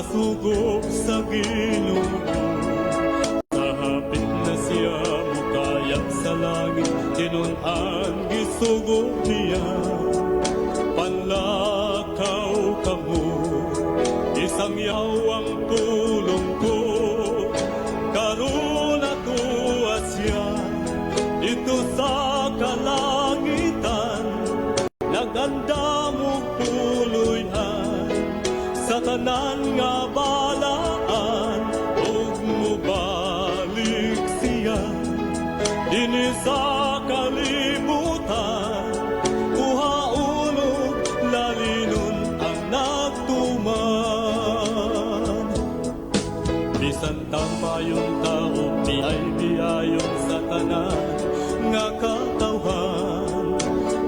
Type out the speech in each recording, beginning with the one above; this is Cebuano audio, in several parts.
Sa sugo sa Ginoo. Sa hapit na siya mukaya sa langit, tinun-an gisugo niya. Panlakaw kamo, isangyaw ang pulong ko. Karon atoa siya didto sa kalangitan, nagandam og puloy-an sa tanan nga balaan, ug mobalik siya dinhi sa kalibutan, kuhaon ug lalinon ang nagtuman. Bisan tamayon tao, biay biayon sa tanan nga katawhan,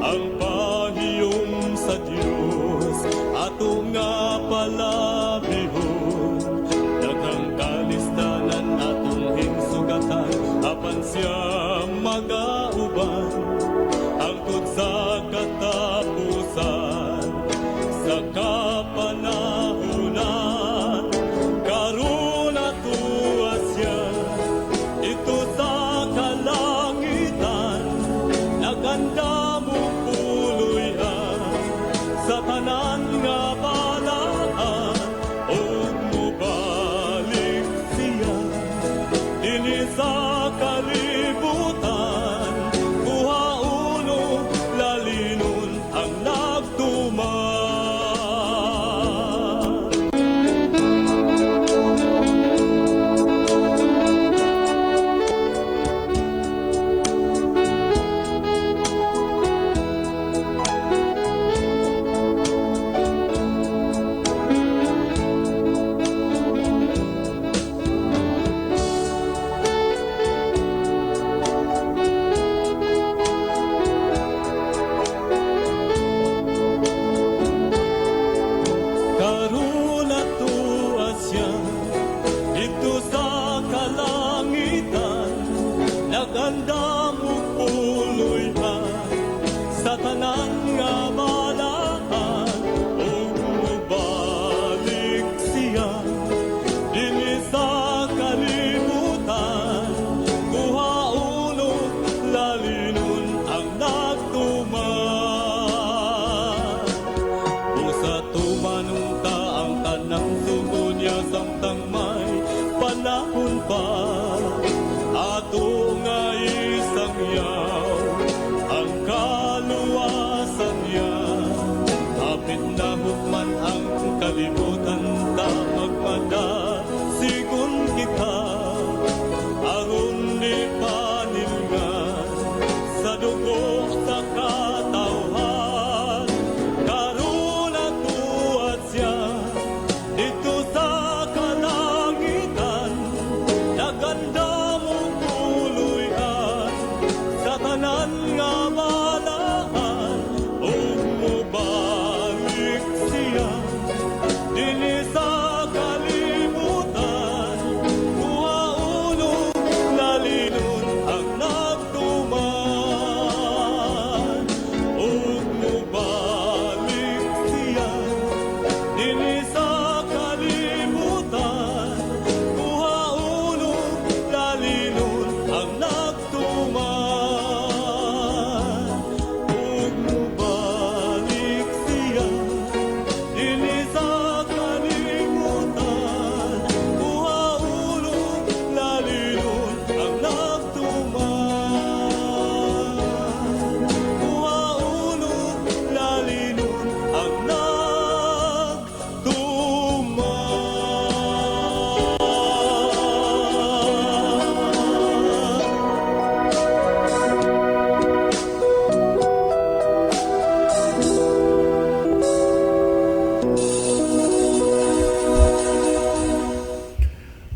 ang pahiyom sa Dios ato nga palabihon. Daghang kalisdanan atong hingsugatan, apan siya magauban hangtod sa katapusan sa kapanahunan. Karon atoa siya didto sa kalangitan, nagandam og puloy-an sa tanan nga balaan, ug mobalik siya dinhi sa kalibutan, kuhaon ug lalinon ang nagtuman. Karon atoa siya didto sa kalangitan, nagandam og puloy-an sa tanan nga balaan, ug mobalik siya dinhi sa kalibutan, kuhaon ug lalinon ang nagtuman. Busa tumanon ta ang tanang sugo niya samtang may panahon pa, ato nga isangyaw ang kaluwasan niya. Hapit na hukman ang kalibutan, ta magmada sigon kita, aron di panilngan sa dugo sa katawhan. Karon atoa siya didto sa kalangitan, nagandam og puloy-an sa tanan nga balaan, ug mobalik siya dinhi sa kalibutan, kuhaon ug lalinon ang nagtuman, ug mobalik siya dinhi sa kalibutan, kuhaon ug lalinon ang nagtuman, ug mobalik siya dinhi sa kalibutan, kuhaon ug lalinon ang nagtuman, kuhaon ug lalinon ang nagtuman.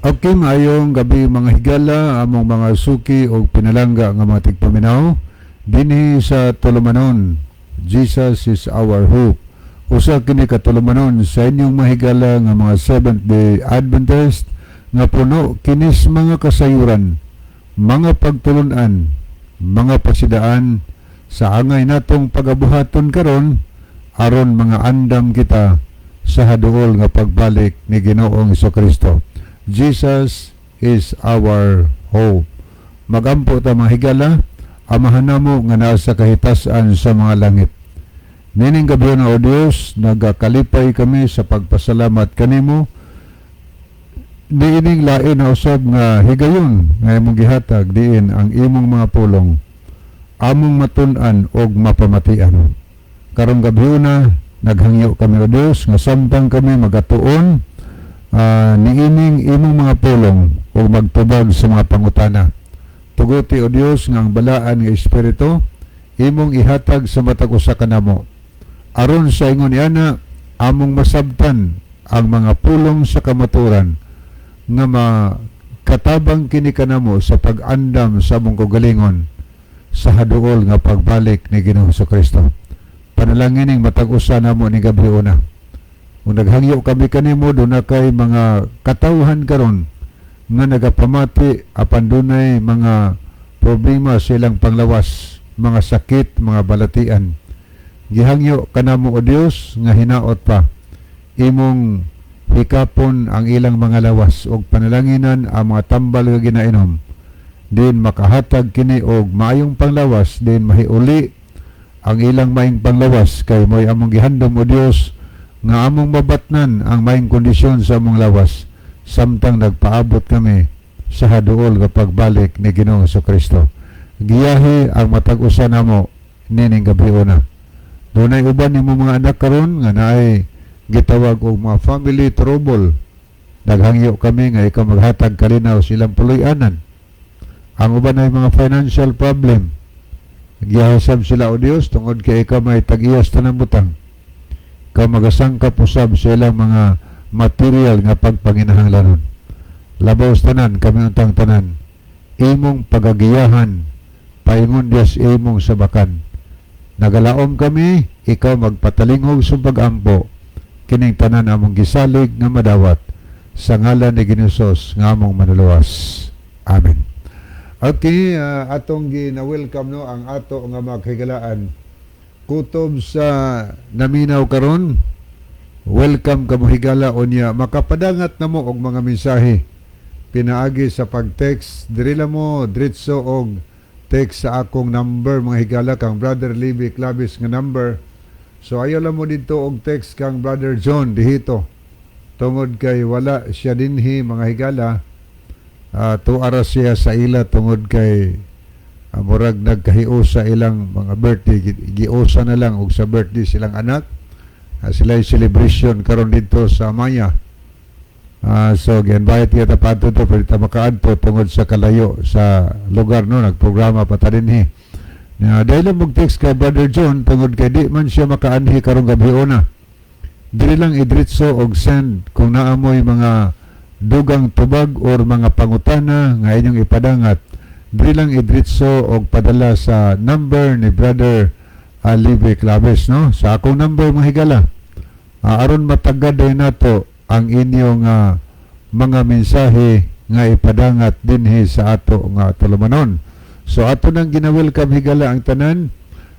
Okay, maayong gabi mga higala, among mga suki o pinalangga nga mga tigpaminaw dinhi sa Tulumanon. Jesus is our hope. Usa kini ka tulumanon sa inyong mahigala nga mga Seventh Day Adventist nga puno kinis mga kasayuran, mga pagtulunan, mga pasidaan sa angay natong pagabuhaton karon aron mga andam kita sa haduol nga pagbalik ni Ginoong Kristo. Jesus is our hope. Magampo ta, mga higala. Amahan namo nga nasa kahitasan sa mga langit. Nining gabi na, O Dios, nagakalipay kami sa pagpasalamat kanimo niining lain na usab nga higayon nga imong gihatag, diin ang imong mga pulong among matun-an og mapamatian. Karong gabi na, naghangyo kami, O Dios, nga samtang kami magatuon niining imong mga pulong ug magtubag sa mga pangutana, tuguti, O Dios, nga ang balaan nga Espiritu imong ihatag sa matag usa kanamo aron sa ingon niana among masabtan ang mga pulong sa kamaturan nga makatabang kini kanamo sa pag-andam sa among kaugalingon sa haduol nga pagbalik ni Ginoong Kristo. Panalangin ning matag usa namo ni gabi una. Kung naghangyo kami kanimo, duna kay mga katawhan karon nga nagapamati apan dunay mga problema sa ilang panglawas, mga sakit, mga balatian. Gihangyo kanamo, O Dios, nga hinaot pa imong hikapon ang ilang mga lawas ug panalanginan ang mga tambal nga ginainom din makahatag kini og maayong panglawas, din mahiuli ang ilang maayong panglawas, kay mo'y among gihandom, O Dios, nga among mabatnan ang maayong kondisyon sa among lawas samtang nagpaabot kami sa haduol nga pagbalik ni Ginoong Kristo. Giyahi ang matag usa namo nining gabi una. Dunay uban nimo mga anak karon nga naay gitawag og mga family trouble. Naghangyo kami nga ikaw maghatag kalinaw sa ilang puloy-anan. Ang uban ay mga financial problem. Giyahasab sila, O Dios, tungod kay ikaw may tag-iyas tanang butang. Ikaw magasangkap usab sa ilang mga material nga pagpanginahanglanon. Labaw sa tanan, kami untang tanan, imong pagagiyahan paingon Dios imong sabakan. Nagalaom kami, ikaw magpatalinghog sa pag-ampo. Kining tanan among gisalig nga madawat sa ngalan ni Ginoong Hesus nga among manuluwas. Amen. Okay, atong gina-welcome, no, ang ato nga mga kahigalaan. Kutob sa naminaw karon, welcome kamo, higala. Unya makapadangat na mo og mga mensahe pinaagi sa pag-text. Diri lang mo diretso og text sa akong number, mga higala, kang Brother Libby Clavis nga number. So ayaw lang mo dito og text kang Brother John dihito tungod kay wala siya dinhi, mga higala. Tuara siya sa ila tungod kay murag nagkahiusa ilang mga birthday. Giusa na lang og sa birthday silang anak. Sila celebration karon dito sa Maya. So gi-invite kita pa to, pero ta makaadto tungod sa kalayo sa lugar, no, nagprograma pa ta dinhi. Na dahil lang mag-text kay Brother John tungod kay di man siya makaanhi karong gabi una. Diri lang idritso og send kung naamoy mga dugang tubag or mga pangutana nga inyong ipadangat. Diri lang idritso og padala sa number ni Brother Libre Claves, no, sa akong number, mga higala, aron matagad din nato ang inyong mga mensahe nga ipadangat dinhi sa ato nga tulumanon. So ato nang gina-welcome, higala, ang tanan.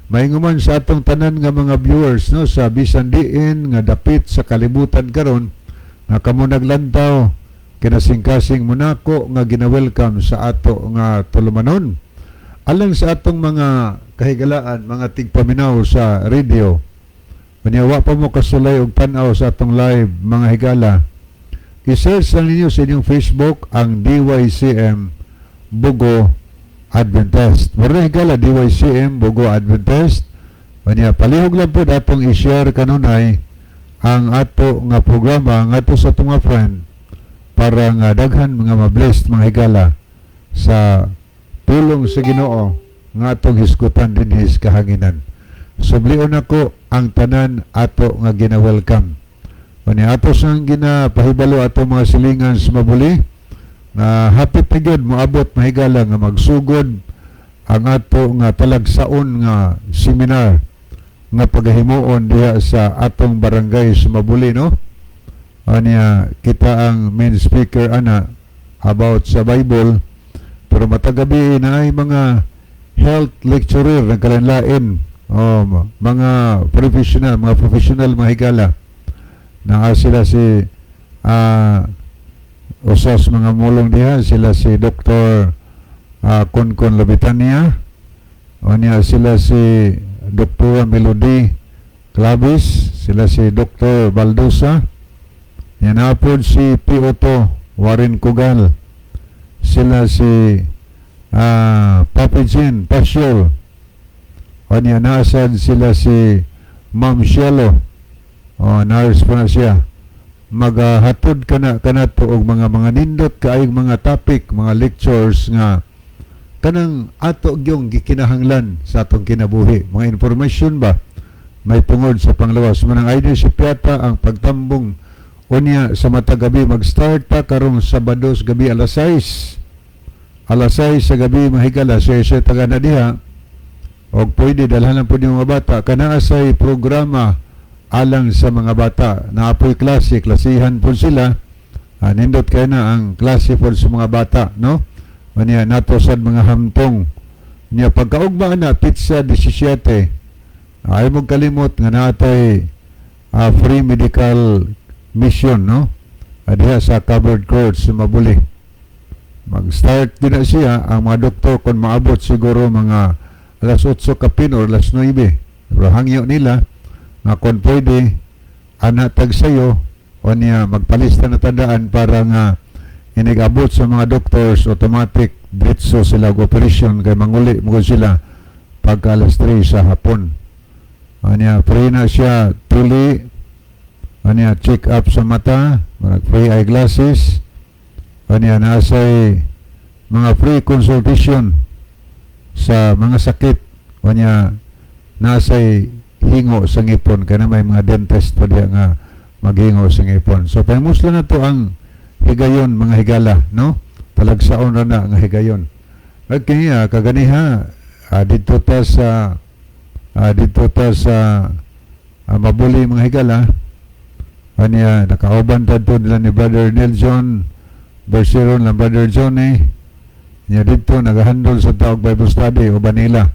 Mainguman sa atong tanan nga mga viewers, no, sa bisan diin nga dapit sa kalibutan karon nga kamo naglantaw, kinasingkasing munako nga gina-welcome sa ato nga tulumanon. Alang sa atong mga kahigalaan, mga tigpaminaw sa radio, unya wa pa mo kasulay og tan-aw sa atong live, mga higala, i-search lang ninyo sa inyong Facebook ang DYCM Bogo Adventist. Mura, higala, DYCM Bogo Adventist. Unya palihog lang po atong i-share kanunay ang ato nga programa ngadto sa atong mga friend para nga daghan mga ma-blessed, mga higala, sa tulong sa Ginoo nga atong hisgutan dinhi sa kahanginan. Sublion nako ang tanan ato nga gina-welcome. Unya ato sang ginapahibalo ato mga silingan sa Mabuli nga hapit na gyud moabot, mahigala, nga magsugod ang ato nga talagsaon nga seminar nga pagahimuon diha sa atong barangay sa Mabuli, no. Anya kita ang main speaker ana about sa Bible, pero matag gabi na ay mga health lecturer ng kalanlain, oh, mga professional, mga higala. Naa sila si usas mga mulong diha, sila si Dr. Konkon Labitania. Unya sila si Dr. Melody Clavis, sila si Dr. Baldosa. Yan hapon si P.O. Warren Kugal. Sila si Papi Jean Pasiol. Unya nasad sila si Ma'am Cielo. O, nurse pa na siya. Magahatod ka na kanato og mga nindot kaayong mga topic, mga lectures nga kanang ato gyung gikinahanglan sa atong kinabuhi. Mga information ba may tungod sa panglawas. Manang idea si Piata ang pagtambong unya sa matag gabi, mag-start ta karong Sabado sa gabi, alas 6. Alas 6 sa gabi, mahigala siya siya taga na diha. Og pwede dalhan lang po yung mga bata. Kana say programa alang sa mga bata. Naapoy klase, klasihan po sila. Nindot kay na ang klase po sa mga bata, no? Unya nato sad mga hamtong. Nya pagkaugma na petsa 17, ay mo kalimot nga naatay free medical mission, no? Diha sa covered court sa Mabuli. Mag-start din na siya ang mga doktor kung maabot siguro mga alas 8 kapin or alas 9. Pero hangyo nila nga kung pwede ana tag sayo o niya magpalista na tandaan para nga inigabot sa mga doctors, automatic diretso sila og operation kay manguli mo sila pagka alas 3 sa hapon. Anya free na siya tuli, anya check up sa mata, mga free eyeglasses, anya nasay mga free consultation sa mga sakit, anya nasay hingo sa ngipon kaya may mga dentist pa diya nga maghingo sa ngipon. So pahimuslan na to ang higayon, mga higala, no? Talagsaon ra na nga higayon. Okay, kaganiha dito ta sa Mabuli, mga higala. Anya nakauban tadto nila ni Brother Nelson Berseron lang, Brother Johnny. Nya dito nagahandol sa tawag Bible study uban nila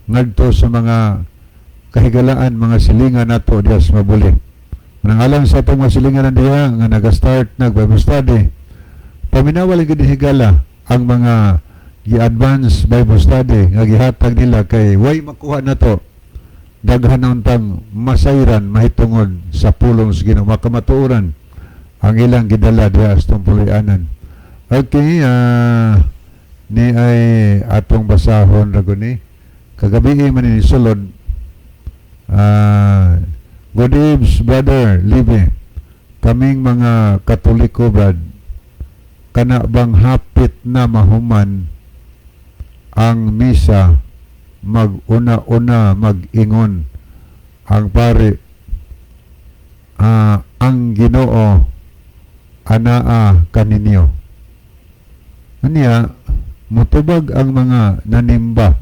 ngadto sa mga kahigalaan, mga silingan nato diha sa Mabuli. Manangalang sa atong mga silingan na diha nga naga-start nag Bible study. Paminawa lagi higala ang mga gi-advance Bible study nga gihatag nila kay way makuha na to, daghan untang masayran mahitungod sa pulong sa Ginoo, makamatuoran ang ilang gidala diha sa atong puloy-anan. Okay, ni ay atong basahon ra guni. Kagabi man ni sulod. Good eves, Brother Libe. Kaming mga Katoliko, Brad, kana bang hapit na mahuman ang misa, mag-una-una mag-ingon ang pare, "Ang Ginoo anaa kaninyo"? Anya mutubag ang mga nanimba,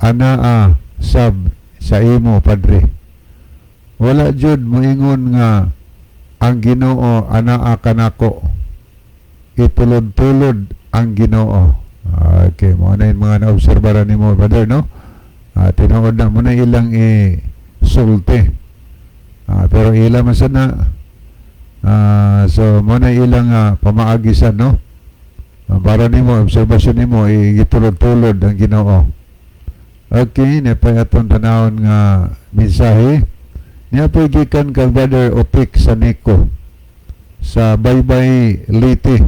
"Anaa sab sa imo, Padre." Wala jud moingon nga "Ang Ginoo anaa kanako." Itulod-tulod ang Ginoo. Okay, mo na yung mga naobserbaran nimo, brother, no? Tinuod na mo na ilang i-sulti. Pero ila man sana. So mo na ilang pamaagisan, no? Para nimo obserbasyon nimo, itulod-tulod ang Ginoo. Okay, niya pa atong tanawon nga mensahe. Niya po gikan kang Brother Otik Saneko sa Baybay, Leyte.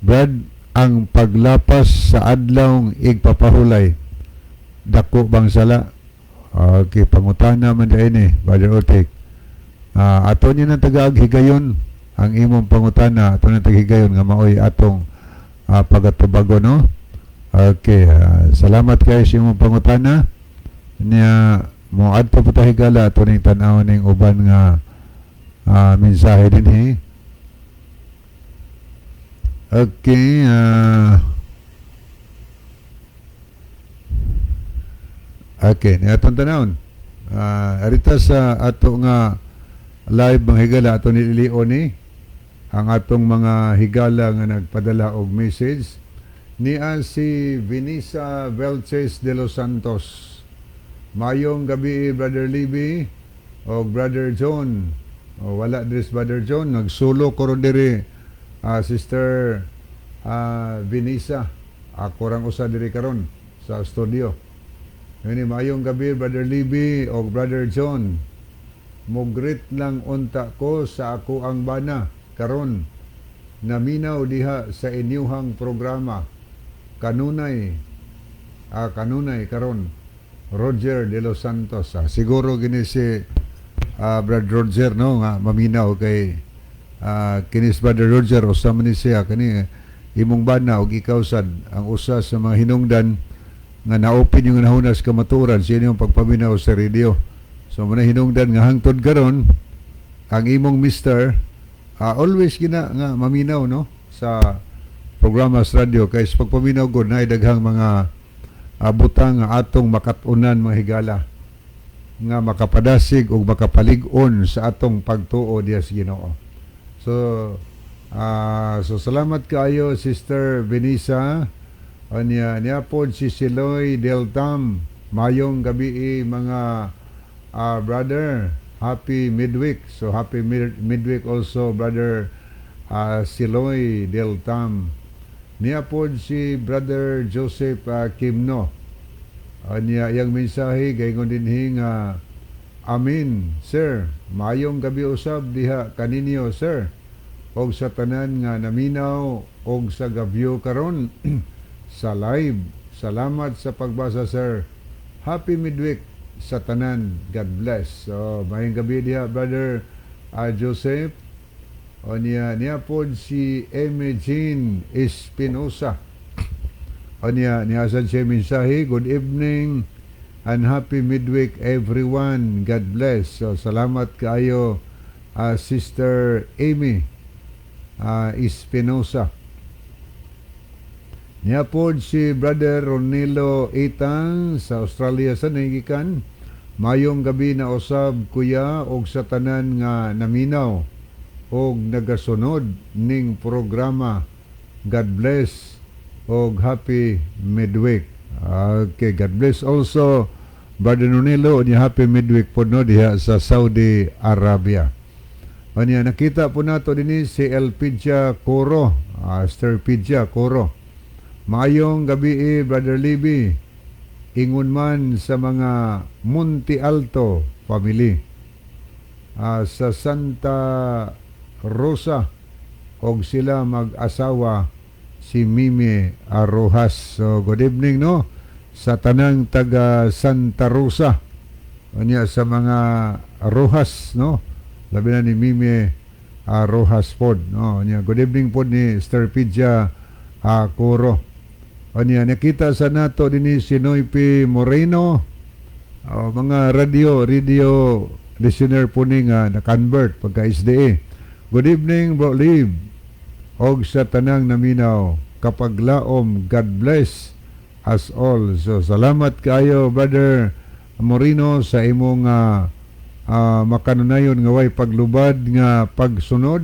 "Brad, ang paglapas sa adlawng igpapahulay, dako bang sala?" Okay, pangutana man diay ni Brother Otik. Ato niya ng tagaag higayon ang imong pangutana, ato ng taghigayon nga maoy atong pagatubago, no? Okay, salamat kayo sa imong pangutana. Niya mo adto po ta, higala, ato ning tan-awon ning uban nga mensahe dinhi. Okay, okay, ni atong tanawon. Arita sa ato nga live, mga higala, ato nililion ni ang atong mga higala nga nagpadala og message. Niya si Vinisa Velches de los Santos. "Mayong gabi, Brother Libby o Brother John." Oh, wala diri si Brother John, nagsulo ko ron diri, Sister Vinisa. Ako rang usa diri karon sa studio. Ngani, "Maayong gabi, Brother Libby o Brother John. Mo-greet lang unta ko sa ako ang bana karon. Naminaw diha sa inyuhang programa. Kanunay karon. Roger de los Santos." Siguro gini si Brad Roger, no, nga maminaw kay kinis Brother Roger, usa man ni siya kani imong bana og ikaw sad ang usa sa mga hinungdan nga na-open yung nahunas kamaturan sa inyong pagpaminaw sa radio. So mao na hinungdan nga hangtod karon ang imong mister always gina nga maminaw, no, sa programa sa radyo, kay sa pagpaminaw gud na daghang mga butang nga atong makat-unan, mga higala, nga makapadasig ug makapalig-on sa atong pagtuo diha sa Ginoo. So salamat kaayo, Sister Benisa. Anya niya pod si Siloy Del Tam. "Mayong gabi, mga brother. Happy midweek." So happy midweek also, Brother Siloy Del Tam. Niya pod si Brother Joseph Kimno. Anya iyang mensahe gaingon dinhi nga, "Amen, sir. Mayong gabi usab diha kaninyo, sir. Og sa tanan nga naminaw og sa gabyo karon sa live. Salamat sa pagbasa, sir. Happy midweek sa tanan. God bless." So mayong gabi diha, Brother Joseph. O niya, niya pod si Emmy Jean Espinosa. O niya, niya sad siya mensahe, "Good evening and happy midweek, everyone. God bless." So salamat kaayo, Sister Amy Espinosa. Niya pod si Brother Ronilo Itang sa Australia sa nagikan. "Mayong gabi na usab, kuya, og sa tanan nga naminaw og nagasunod ning programa. God bless og happy midweek." Okay, God bless also, Brother Ronilo, unya happy midweek po, no, diha sa Saudi Arabia. Unya nakita po nato dinhi si Elpidia Coro, Sir Pidia Coro. "Maayong gabi, Brother Libby. Ingon man sa mga Monte Alto family sa Santa Rosa og sila mag-asawa si Mimi Arojas." So good evening, no, sa tanang taga Santa Rosa. Unya sa mga Rojas, no. Labi na ni Mimi Rojas pod, no. Unya good evening pod ni Sir Pidja Coro. Unya nakita sa nato dinhi si Noypi Moreno. Oh, mga radio listener po ni nga na-convert pagka SDA. "Good evening, Bro Lib. Og sa tanang naminaw, kapaglaom, God bless us all." So salamat kaayo, Brother Moreno, sa imong makanunayon nga way paglubad nga pagsunod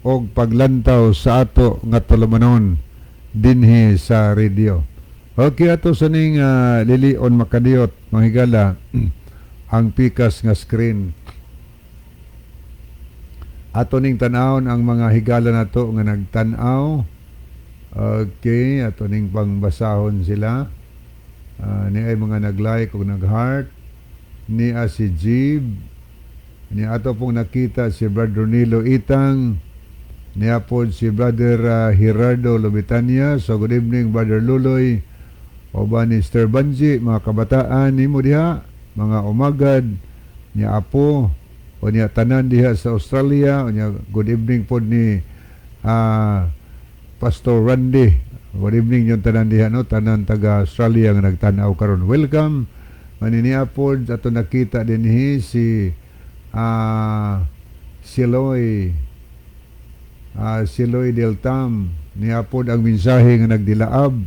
og paglantaw sa ato nga tulumanon dinhi sa radio. Okay, ato sa ning lilion makadiyot, mga higala, ang pikas nga screen. Ato ning tan-awon ang mga higala nato nga nagtan-aw. Okay, ato ning pangbasahon sila. Ni ay mga nag-like ug nag-heart. Ni a si Jib. Ni ato pong nakita si Brother Nilo Itang. Niya po si Brother Gerardo Lubitania. So good evening, Brother Luloy. Uban ni Sir Banji, mga kabataan nimo diha, mga umagad, niya apo, o niya tanan diha sa Australia, o niya good evening po ni Pastor Randy. Good evening yung tanan diha, no, tanan taga Australia nga nagtanaw karon. Welcome. Maniniya po ato nakita dinhi si Siloy Del Tam. Niya po ang mensahe nga nagdilaab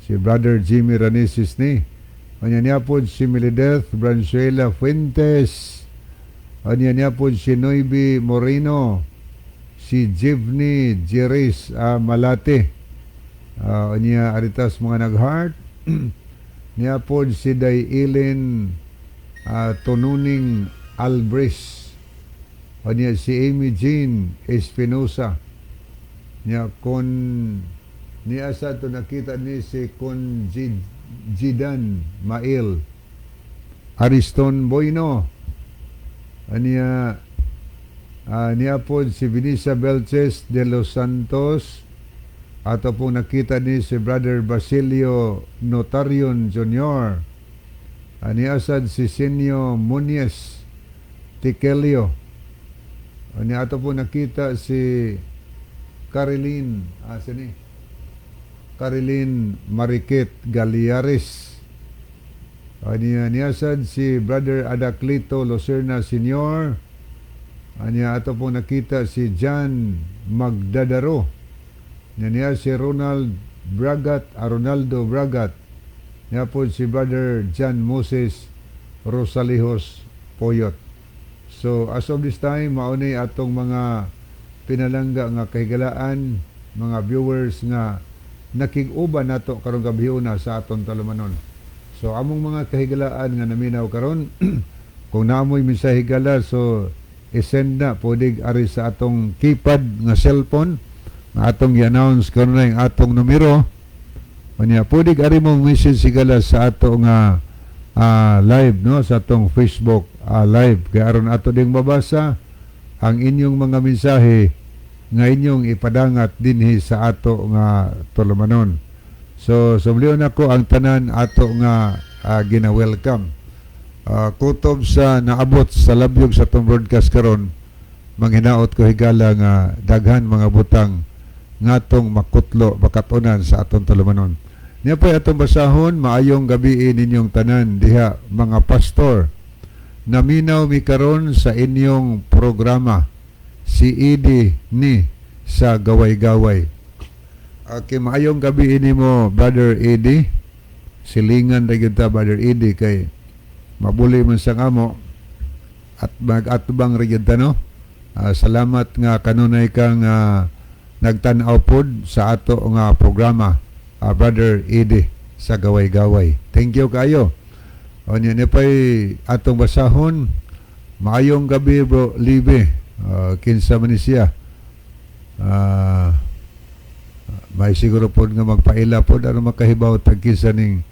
si Brother Jimmy Raneses ni. Anya niya po si Milideth Branzuela Fuentes. Anya niya po si Noybi Moreno. Si Jivny Jerez Malate. Anya aritas mga nag-heart. Niya po si Day Ilin Tonuning Albris. O niya si Amy Jean Espinosa. Niya kon niya sa to nakita ni si Kon Jidan Mail. Ariston Boino. Aniya niya po si Vinisa Belches de los Santos. Ato po nakita ni si Brother Basilio Notarion Jr. Aniya sad si Senyo Muñez Tikelio. Aniya ato po nakita si Carilyn, sini? Carilyn Mariquet Galiares. Aniya niya sad si Brother Adaclito Lucerna Sr. Aniya ato po nakita si John Magdadaro. Niya niya si Ronald Bragat, Ronaldo Bragat. Niya po si Brother John Moses Rosalijos Poyot. So as of this time, mauni atong mga pinalangga nga kahigalaan, mga viewers nga nakig-uban nato karong gabi na sa aton tulumanon. So among mga kahigalaan nga naminaw karon, kung naamoy mensahe higala, so isend na pwede ari sa atong keypad nga cellphone nga atong i-announce karon na yung atong numero. Unya pwede ari mo message higala sa ato nga live, no, sa atong Facebook live kay aron ato ding mabasa ang inyong mga mensahe nga inyong ipadangat dinhi sa ato nga tulumanon. So sublion ako ang tanan ato nga gina-welcome. Kutob sa naabot sa labyog sa atong broadcast karon, manghinaot ko higala nga daghan mga butang ngatong makutlo makatunan sa atong tulumanon. Niya pa atong basahon: "Maayong gabi ninyong tanan diha, mga pastor. Naminaw mi karon sa inyong programa. Si Idi ni sa Gaway-Gaway." Okay, maayong gabi ini mo, Brother Eddie. Silingan ra gyud ta, Brother Eddie, kay mabuli man sa amo at mag-atubang ra gyud ta, no. Salamat nga kanunay kang nagtan-aw pod sa ato nga programa, Brother Eddie sa Gaway-Gaway. Thank you kayo. O niya ni pa'y atong basahon. "Maayong gabi, Bro Libe." Kinsa man ni siya? May siguro pod nga magpaila pod aron makahibaw tag kinsa ning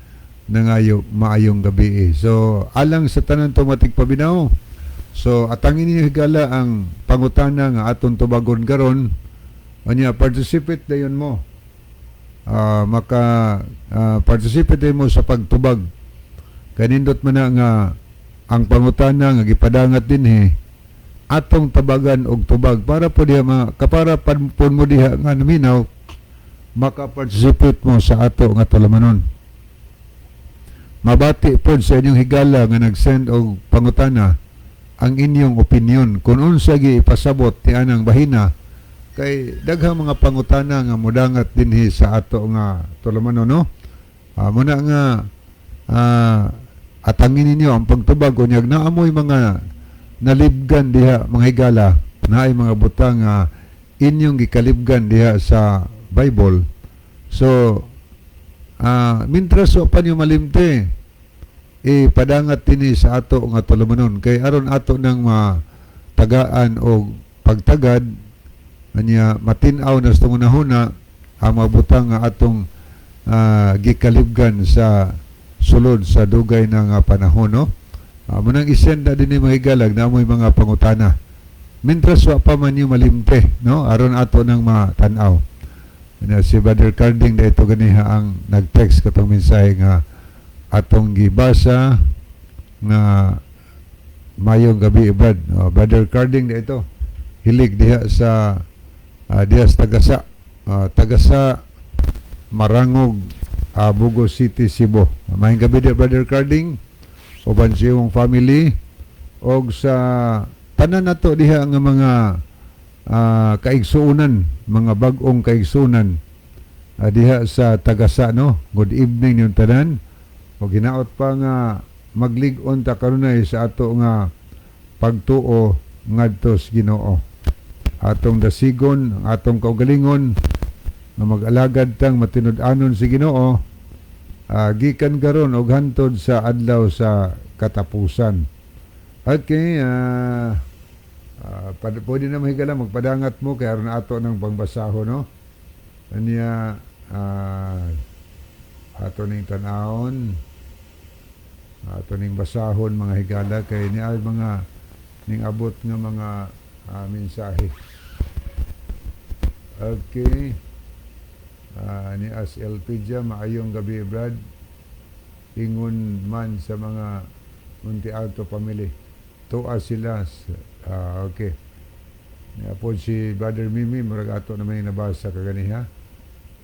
nangayo maayong gabi eh. So alang sa tanan tumatig paminaw. So atangin ninyo higala ang pangutana nga atong tubagon karon. Unya participate dayon mo. Maka participate dayon mo sa pagtubag. Kanindot man na nga ang pangutana nga gipadangat dinhi atong tabagan og tubag para po diha kapara pud mo diha nga naminaw maka-participate mo sa ato nga tulumanon. Mabati pod sa inyong higala nga nag-send og pangutana ang inyong opinion kung unsa gi ipasabot ni anang bahina, kay daghang mga pangutana nga mudangat dinhi sa ato nga tulumanon, no. Muna nga atangin ninyo ang pagtubag. Unyag naamoy mga nalibgan diha, mga higala, naay mga butang nga inyong gikalibgan diha sa Bible, so mintras wa pa niyo malimte, ipadangat dinhi sa ato nga tulumanon kay aron ato nang matagaan og pagtagad. Anya matin-aw na sa hunahuna ang mga butang nga atong gikalibgan sa sulod sa dugay na nga panahon, no. Munang isend na din ni mga higalag na amoy mga pangutana mintras wa pa man yung malimte, no, aron ato nang matan-aw. Na si Brother Carding dito ganiha ang nag-text katong mensahe nga atong gibasa nga "Mayong gabi, Brad." Oh, Brother Carding dito hilig diha sa diha sa Tagasa, Tagasa, Marangog, Bogo City, Cebu. Maayong gabi diha, Brother Carding, uban sa imong family og sa tanan nato diha nga mga kaigsuonan, mga bag-ong kaigsuonan diha sa Tagasa, no. Good evening ninyong tanan. Og hinaot pa nga maglig-on ta kanunay sa ato nga pagtuo ngadto sa Ginoo. Atong dasigon ang atong kaugalingon nga mag-alagad tang matinud-anon sa Ginoo gikan karon og hantod sa adlaw sa katapusan. Okay, Pwede na, mga higala, magpadangat mo kay aron ato ng pangbasaho, no? Anya, ato ning tanawon, ato ning basahon, mga higala, kay niya mga ning abot nga mga mensahe. Okay. Ni as Elpidia, "Maayong gabi, Brad. Ingon man sa mga Monte Alto family. Tuwa sila." Okay. Niya po si Brother Mimi, murag ato naman yung nabasa kaganiha.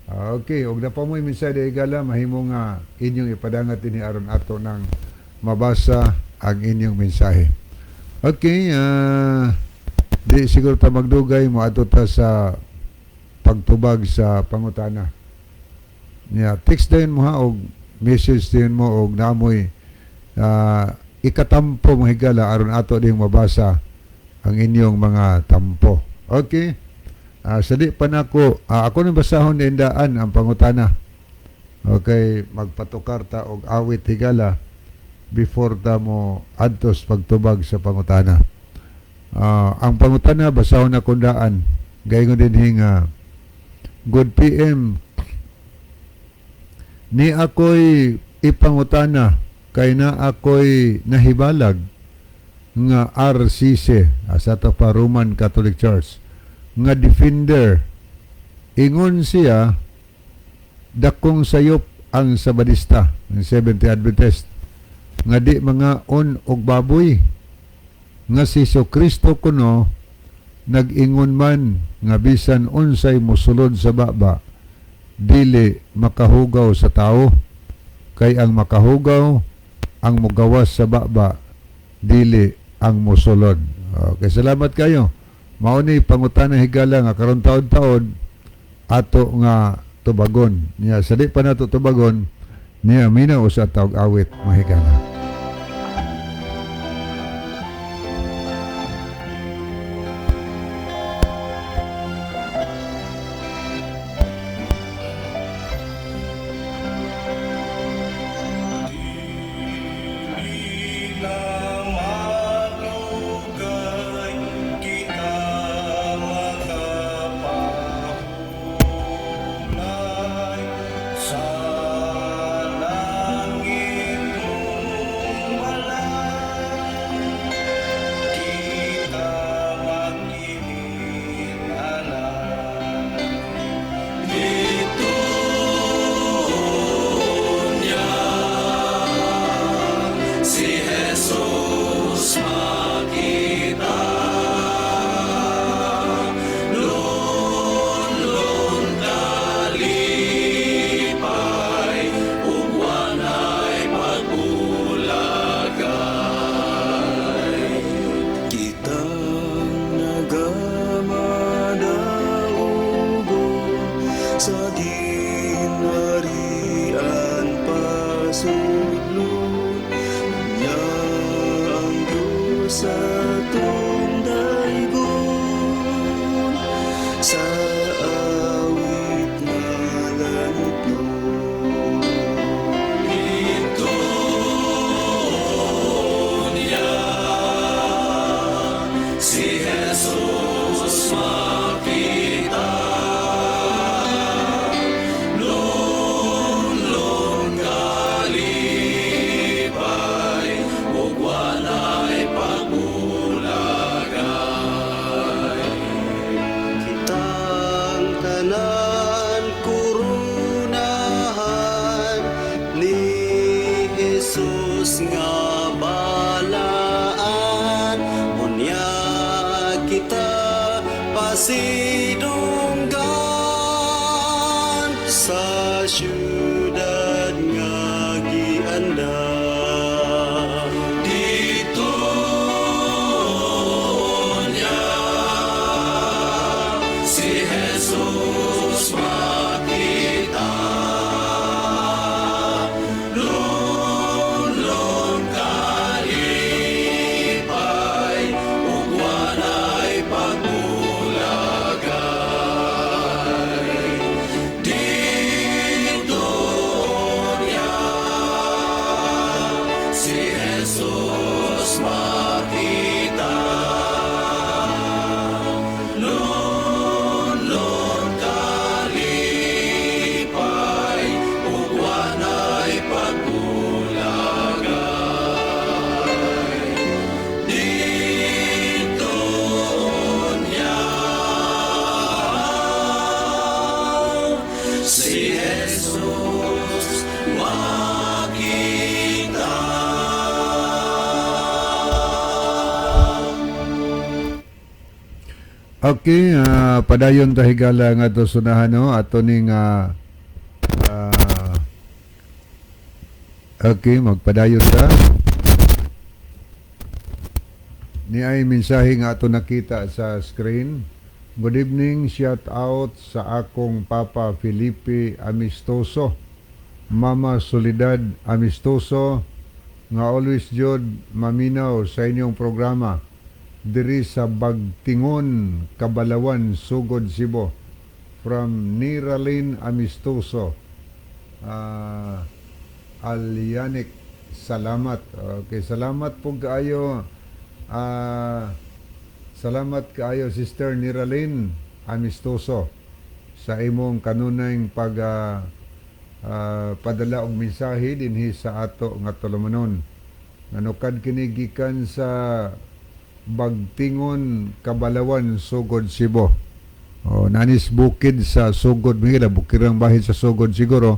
Okay, og na pa mo'y mensahe, higala, mahimo nga inyong ipadangat ini aron ato nang mabasa ang inyong mensahe. Okay, di siguro ta magdugay, moadto ta sa pagtubag sa pangutana. Yeah, text din mo ha og message din mo og namoy ikatampo, mga higala, aron ato ding mabasa ang inyong mga tampo. Okay? Sa di pa nako, ako nang basahon daan ang pangutana. Okay, magpatukar ta og awit, higala, before ta mo adtos pagtubag sa pangutana. Ang pangutana, basahon na kundaan. Gayon din nga, "Good PM, ni ako'y ipangutana kay na ako'y nahibalag nga RCC, sa ato pa Roman Catholic Church nga defender, ingon siya dakong sayop ang Sabadista, ang Seventh Adventist, nga di mangaon og baboy, nga si Kristo kuno nag-ingon man nga bisan unsay mosulod sa baba dili makahugaw sa tao, kay ang makahugaw ang mugawas sa baba, dili ang mosulod." Okay, salamat kayo. Mao ni pangutana, higala, nga karon taod-taod ato nga tubagon. Niya sa di pa nato tubagon niya, minaw sa tawag awit, mga higala. Dili na madugay kita makapahulay sa langit mong balay kita magkilid-anay dito niya si Jesus makita lunlun kalipay ug walay pagbulagay. Kitang nagamadaugon sa ginharian pasudlon niya ang Diyos atong daygon sa awit nga langitnon. Dito niya si Jesus makita lunlun kalipay ug walay pagbulagay. Kitang tanan kurunahan ni Jesus nga balaan unya kita pasidunggan sa syudad nga giandam. Dito niya si Jesus makita lunlun kalipay ug walay pagbulagay dito. Okay, padayon ta, higala, nga to sunahan, no, ato ning okay, magpadayon ta. Ni ay mensahe nga ato nakita sa screen. "Good evening, shout out sa akong papa Felipe Amistoso, Mama Soledad Amistoso nga always jud maminaw sa inyong programa diri sa Bagtingon, Kabalawan, Sugod, Cebu. From Niralyn Amistoso. Alyanik, salamat." Okay, salamat po kaayo. Salamat kaayo, Sister Niralyn Amistoso, sa imong kanunay pag padala og mensahe dinhi sa ato nga tulumanon. Nanukad kini gikan sa Bagtingon, Kabalawan, Sugod, Cebu. O, nanis bukid sa Sugod, Miguel, bukirang bahin sa Sugod siguro.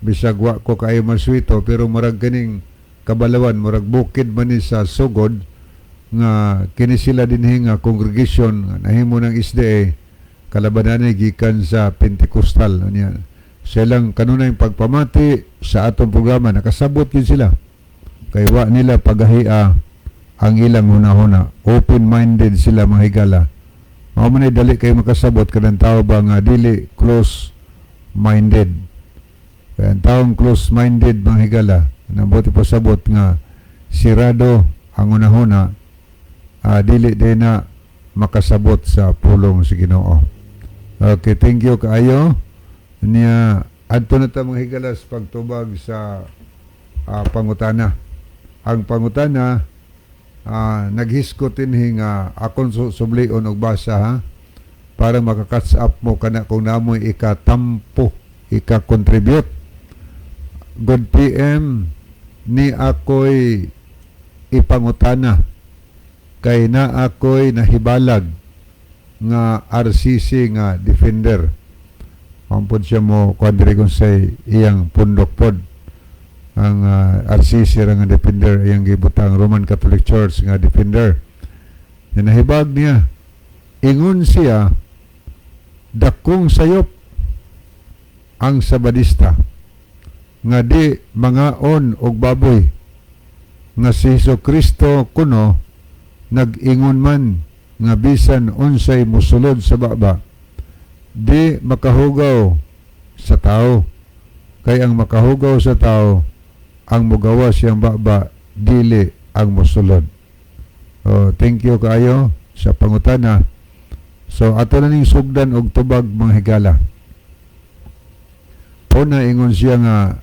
Bisag wa ko kaayo maswito, pero murag kining Kabalawan, murag bukid man ni sa Sugod nga kini sila dinhi nga congregation nga nahimo ng SDA kalabanan gikan sa Pentecostal niya. Silang kanunay pagpamati sa atong programa, nakasabot gyud sila. Kay wa nila pagahia ang ilang hunahuna. Open-minded sila, mga higala. Mao man ay dali kay makasabot kanang tao ba nga dili close-minded. Kaya ang taong close-minded, mga higala, nabuti pasabot nga sirado ang hunahuna, dili din na makasabot sa pulong sa Ginoo. Okay, thank you kaayo. Niya, adto na ta, mga higala, sa pagtubag sa pangutana. Ang pangutana, naghiskot dinhi nga akong sublion og basa ha, para maka-catch up mo kana kung namoy ikatampo, ika-contribute. "Good PM, ni ako'y ipangutana kay na ako'y nahibalag nga RCC nga defender." Ampod siya mo kuan diri kung say iyang pundok pod ang RCC ra nga defender, iyang gibutang Roman Catholic Church nga defender. Nga nahibag niya, ingon siya, dakong sayop ang Sabadista nga di mangaon og baboy, nga si Hesus Kristo kuno nag-ingon man nga bisan unsay musulod sa baba di makahugaw sa tao, kay ang makahugaw sa tao ang mugawa siyang baba, dili ang musulod. Oh, thank you kaayo sa pangutana. So ato na ning sugdan og tubag, mga higala. Una, ingon siya nga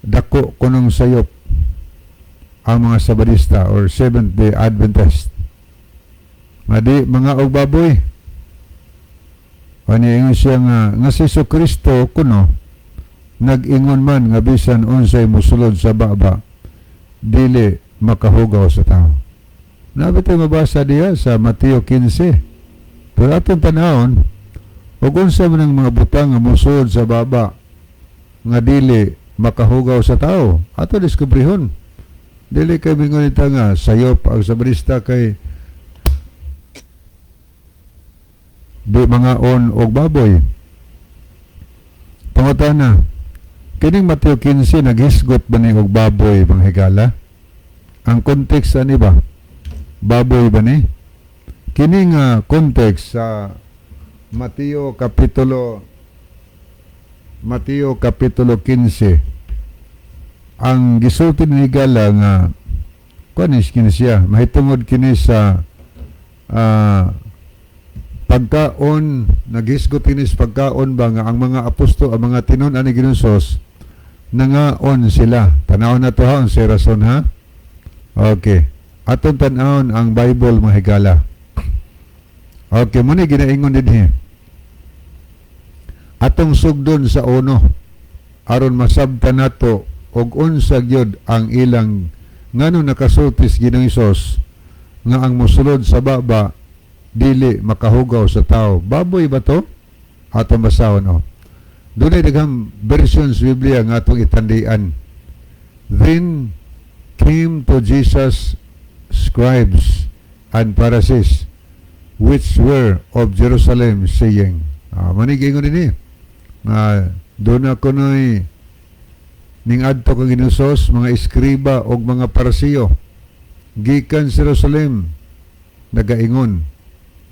dako kunong sayop ang mga Sabadista or Seventh Day Adventist nga di mga og baboy. Ani ingon siya nga si Kristo kuno nag-ingon man nga bisan unsay musulod sa baba dili makahugaw sa tao. Nabi tayo mabasa diya sa Mateo 15. Pero atong tanawon ug unsa man ang mga butang nga musulod sa baba nga dili makahugaw sa tao. Ato diskubrihon. Dili kay mingon ita nga sayop ang Sabadista kay di mangaon og baboy. Pangutana, kining Mateo 15 naghisgot ba ni og baboy, mga higala? Ang context ani ba? Baboy ba ni? Kini nga context sa Mateo kapitulo 15, ang gisulti ni higala nga kuan is kini siya mahitungod kini sa pagkaon, naghisgot kini sa pagkaon ba nga ang mga apostol, ang mga tinun-an ni Ginoong Hesus, nangaon sila. Tanawon na to ha, ang rason ha. Okay, atong tan-awon ang Bible, mga higala. Okay, mao ni ginaingon dinhi. Atong sugdon sa uno aron masabtan nato og unsa gyud ang ilang ngano nakasulti si Ginoong Hesus nga ang mosulod sa baba dili makahugaw sa tao. Baboy ba to? Atong basahon oh. Dunay daghang versions sa Biblia nga atong itandian. "Then came to Jesus scribes and Pharisees." which were of Jerusalem, saying, mao ni giingon dinhi nga duna kunoy ning adto kang Hesus mga eskriba og mga Parisiyo gikan sa Jerusalem nagaingon.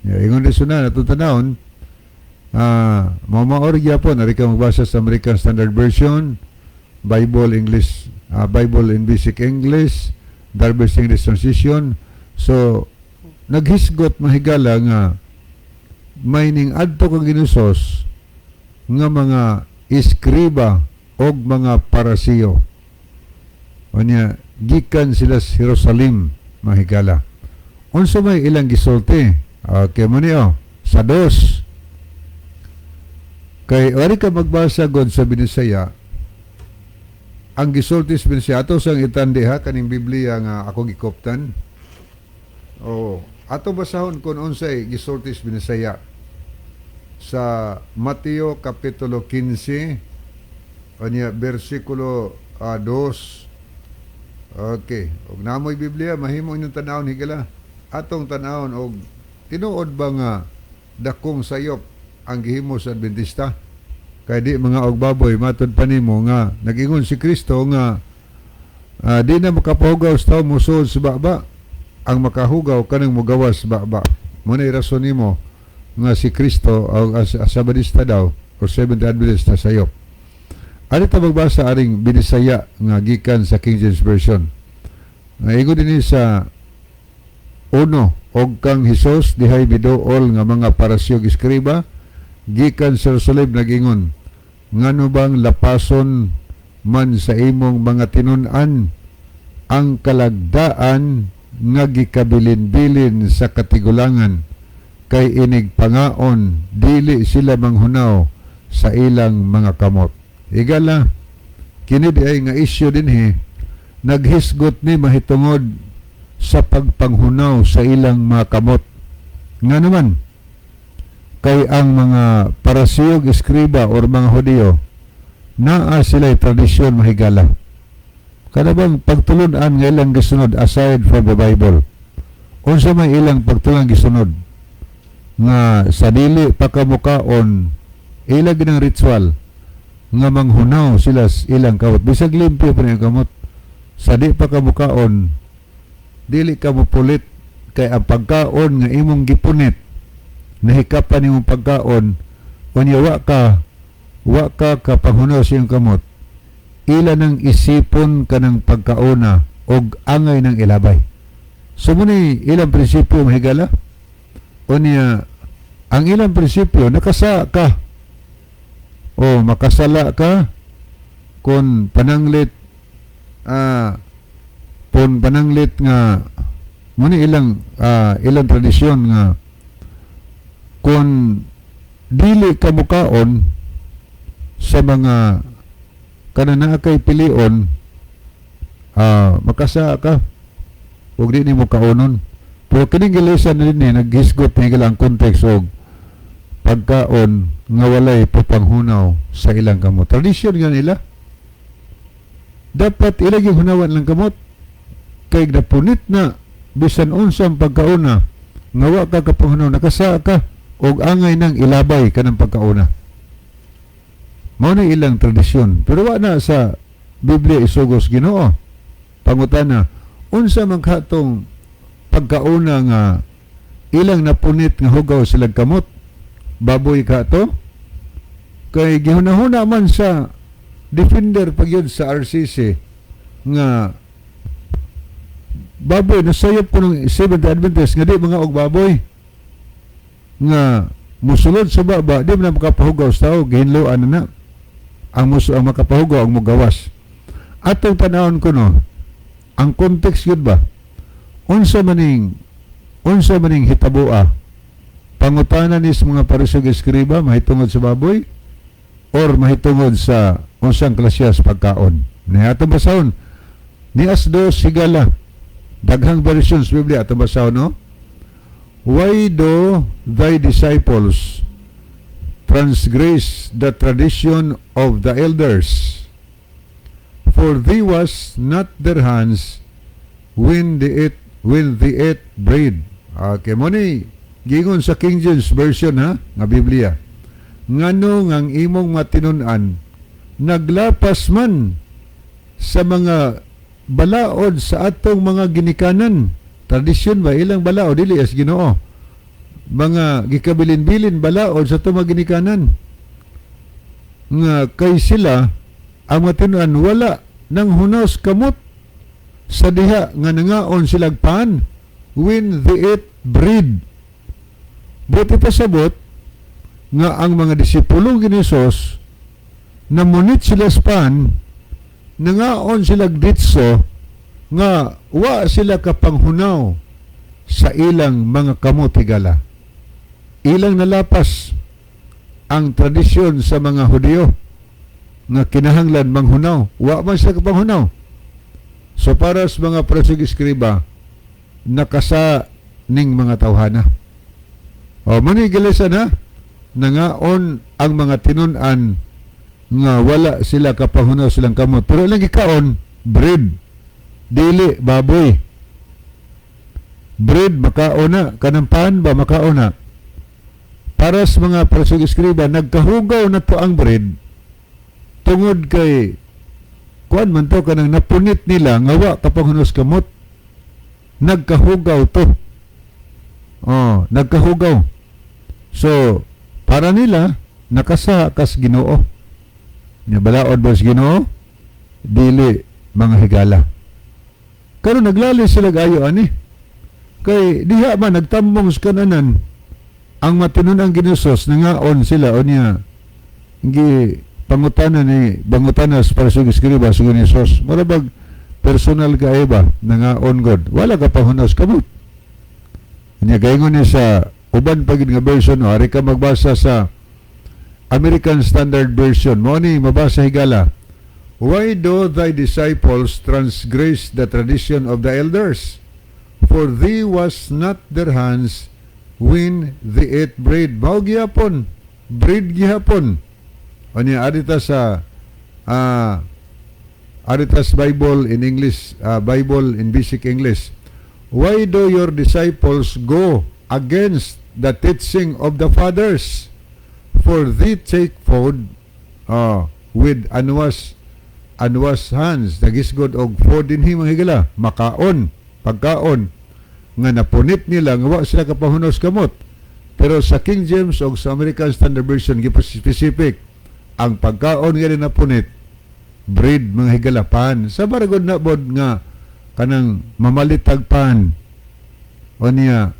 Ya, ingon din na atong tanawon, mao gyapon ari ka magbasa sa American Standard Version, Bible English, Bible in Basic English, Darby's English Transition. So naghisgot, mahigala, nga may ning adto kang Hesus nga mga eskriba og mga Parisiyo. Unya gikan sila sa Jerusalem, mahigala. Unsa may ilang gisulti? Okay mo niyo sa 2, kay wari ka magbasa god sa Binisaya. Ang gisulti sa Binisaya, ato sang itandi ha, kaning Biblia nga ako gikoptan. Oh, ato basahon kung unsay gisulti sa Binisaya sa Mateo kapitulo 15 unya bersikulo 2. Okay, og namoy Biblia, mahimo inyong tanawon, higala. Atong tanawon og tinuod ba nga dakong sayop ang gihimo sa Adventista? Kay di mga og baboy, matud pa nimo nga nagingon si Kristo nga di na makapahugaw sa tao musulod sa baba. Ang makahugaw kanang mugawas sa baba. Mao na rason nimo nga si Kristo o as, as Sabadista daw or Seventh Adventist na sayop. Ano ta magbasa aring Binisaya nga gikan sa King James Version? Nga ingon dinhi sa 1, "Og kang Hesus dihay miduol nga mga Parisiyo ug eskriba gikan sa Jerusalem nagingon, 'Ngano bang lapason man sa imong mga tinun-an ang kalagdaan nga gikabilin-bilin sa katigulangan? Kay inig pangaon dili sila manghunaw sa ilang mga kamot.'" Igala, kini di ay nga isyu dinhi, naghisgot ni mahitungod sa pagpanghunaw sa ilang mga kamot. Nga naman, kay ang mga Parisiyo, eskriba or mga Hudiyo, naa sila'y tradisyon, mahigala. Kada bang pagtulunan nga ilang gisunod aside from the Bible? Unsa may ilang pagtulunan gisunod? Nga sa dili pa kamukaon, ilang ginang ritual nga manghunaw sila sa ilang kamot. Bisag limpyo pa ang kamot. Sa di pa kamukaon, dili ka mopulit kay ang pagkaon nga imong gipunit, nahikapan imong pagkaon, unya wa ka kapanghunaw sa iyong kamot, ila nang isipon kanang pagkauna og angay ng ilabay. So mao ni ilang prinsipyo, mahigala. Unya ang ilang prinsipyo, nakasa ka o makasala ka kung pananglit nga mao ni ilang tradisyon nga kung dili ka mukaon sa mga kanana kay pilion, makasa ka ug di nimo kaonon. Pero kining gilisan na dinhi, naghisgot ni ang context og pagkaon nga walay pagpanghunaw sa ilang kamot. Tradisyon nga nila, dapat ilang yung hunawan lang kamot kay napunit na bisan unsang pagkauna nga wa ka kapanghunaw, nakasa ka og angay nang ilabay kanang pagkauna. Mao na ilang tradisyon, pero wa na sa Biblia isugos Ginoo. Pangutana, unsa man katong pagkauna nga ilang napunit nga hugaw silang kamot? Baboy ka to? Kay gihunahuna man sa defender pag yun sa RCC nga baboy, nasayop ko ng Seventh Adventist nga di mga og baboy nga musulod sa baba di man na makapahugaw sa tao, gihinloan na na ang muso, ang makapahugaw ang mugawas. Atong panahon ko no ang context yun ba, unsa maning hitaboa? Pangutana ni sa mga Pariseo, eskriba, mahitungod sa baboy or mahitungod sa unsang klasyas pagkaon ni? Atong basahon ni as 2, higala. Daghang versions Biblia, atong basahon no. "Why do thy disciples transgress the tradition of the elders? For they wash not their hands when they ate bread." Okay, mao ni Giingon sa King James Version, ha, nga Biblia, "Ngano ngang imong matinun-an naglapas man sa mga balaod sa atong mga ginikanan?" Tradisyon ba ilang balaod, dili as Ginoo. Mga gikabilin-bilin balaod sa atong mga ginikanan. Nga kay sila ang matinuan wala nanghunaw kamot sa diha nga nangaon silag pan, when they ate bread. Buot ipasabot nga ang mga disipulo ni Jesus, namunit sila sa pan, nangaon sila ditso nga wa sila kapanghunaw sa ilang mga kamot, higala. Ilang nalapas ang tradisyon sa mga Hudiyo nga kinahanglan manghunaw. Wa man sila kapanghunaw. So para sa mga Pariseo, eskriba, nakasa ning mga tawhana. O mao ni gilisan, ha, nangaon ang mga tinun-an nga wala sila kapahunaw silang kamot. Pero ilang gikaon, bread. Dili baboy. Bread makaon na, kanang pan ba makaon na. Para sa mga Pariseo, eskriba, nagkahugaw na to ang bread tungod kay kuan man to, kanang napunit nila nga wa kapanghunos kamot, nagkahugaw to. Oh, nagkahugaw. So para nila nakasa kas Ginoo. Nya balaod ba sa Ginoo? Dili, mga higala. Karon naglali sila gayo ani kay diha man nagtambong sa kananan ang matinunan ginusos, nangaon sila. O niya gi pangutana ni bangutana sa Pariseo, eskriba sa ni Jesus, mura bag personal kaayo ba, nangaon god wala ka pahunos kamot. Nya gaingon niya sa uban pa gid nga version, no, ari ka magbasa sa American Standard Version, mo ni mabasa, higala: "Why do thy disciples transgress the tradition of the elders? For they wash not their hands when they ate bread." Mao gihapon, bread gihapon. Unya adita sa adita sa Bible in English, Bible in Basic English. "Why do your disciples go against the teaching of the fathers? For they take food with unwashed hands." Nagisgod og food dinhi, mga higala, makaon, pagkaon nga napunit nila nga wa sila kapahunos kamot. Pero sa King James o sa American Standard Version, specific ang pagkaon nga napunit, bread, mga higala, pan. Sa baragod na bod nga kanang mamalitag pan o niya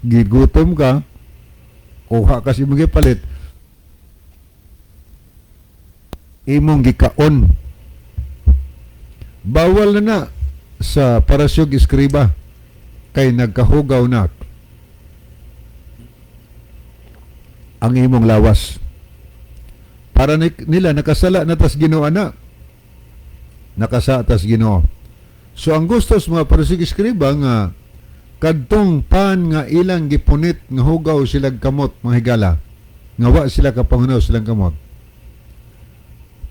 gigutom ka, kuha kasi imong gipalit, imong gikaon. Bawal na na sa Pariseo, eskriba kay nagkahugaw na ang imong lawas. Para nila nakasala na tas Ginoo na, nakasa tas Ginoo. So ang gusto sa mga Pariseo, eskriba nga kadtong pan nga ilang gipunit nga hugaw silang kamot, mga higala, nga wa sila kapangunaw silang kamot,